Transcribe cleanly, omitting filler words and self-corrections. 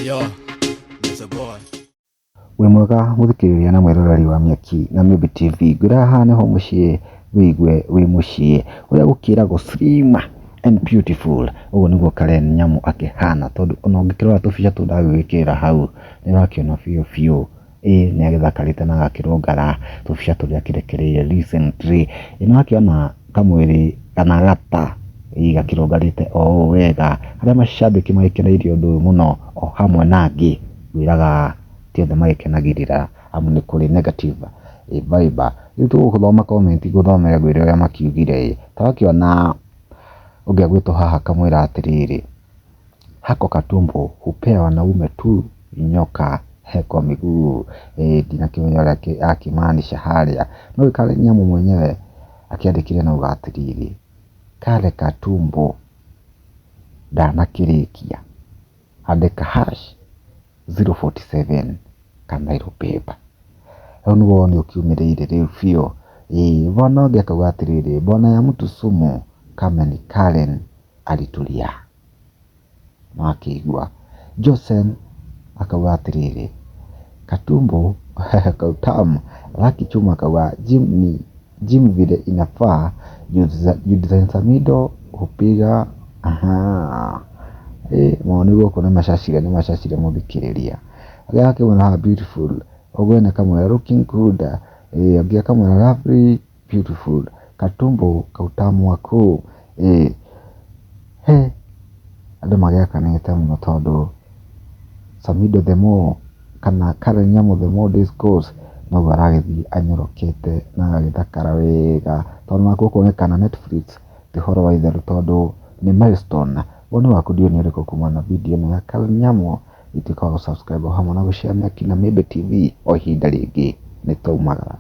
Yo, it's a boy. Wĩ mwega mũthikĩrĩria na mwĩroreri wa Mĩaki na Mĩmbi TV, ngwĩra haha nĩho mũciĩ wĩigue wĩ mũciĩ, ũrĩa gũkĩragwo slim and beautiful, ũguo nĩguo Karen Nyamu akĩhana, tondũ ona ũngĩkĩrora tũbica tũu ndagĩgwĩkĩrĩra hau, nĩ ũrakĩona biũ biũ ĩĩ nĩ agĩthakarĩte na agakĩrũngara tũbica tũrĩa akĩrekereirie recently. Ĩ nĩ wakĩona kamwĩrĩ kana gata ĩĩ gakĩrũngarĩte o ũũ wega, harĩa macambĩki magĩkeneire ũndũ ũyũ mũno o hamwe na angĩ. Ngwĩraga ti othe magĩkenagĩrĩra amu nĩ kũrĩ negative vibe. Rĩu tũgũthoma comment ngũthomere ngwĩre ũrĩa makiugire ĩ, ta wakĩona ũngĩ agwĩtwo haha akamwĩra atĩrĩrĩ, hako katumbo hupea wanaume tu nyoka heko miguu. Ĩ ndinakĩmenya ũrĩa akĩmaanisha harĩa. No Karen Nyamu mwenyewe akĩandĩkire na auga atĩrĩrĩ, kale katumbo ndanakĩrĩkia. Andĩka hash 047 Kanairo Babe. Rĩu nĩguo wone ũkiumĩrĩire rĩu biũ. Ĩĩ mbona ũngĩ akauga atĩrĩrĩ, mbona ya mtu sumu kama ni Karen alitulia. Nĩwakĩigua. Josen akauga atĩrĩrĩ, katumbo kautamu. Lucky Chuma akauga gym ni gym vile inafaa juu design Samido hupiga aha. Ĩ mawoni gũkũ nĩ macacire nĩ macacire mũthikĩrĩria. Ũngĩ agakĩmwĩra haha beautiful, ũguo akamwĩra looking good, ĩ ũngĩ akamwĩra lovely beautiful, katumbo kautamu waku, ĩ he andũ magĩakanĩte mũno tondũ Samido the more kana Karen Nyamu the more days goes noguo aragĩthiĩ anyorokete na agagĩthakara wega tondũ nakuo kuonekana Netflix ti ũhoro wa itherũ tondũ nĩ milestone. Woni waku ndiũĩ nĩ ũrĩkũ kumana na video ĩno ya Karen Nyamu, ituĩka wa gũ subscribe o hamwe na gũ share Mĩaki na Mĩmbi TV o ihinda rĩngĩ nĩ twaumagara.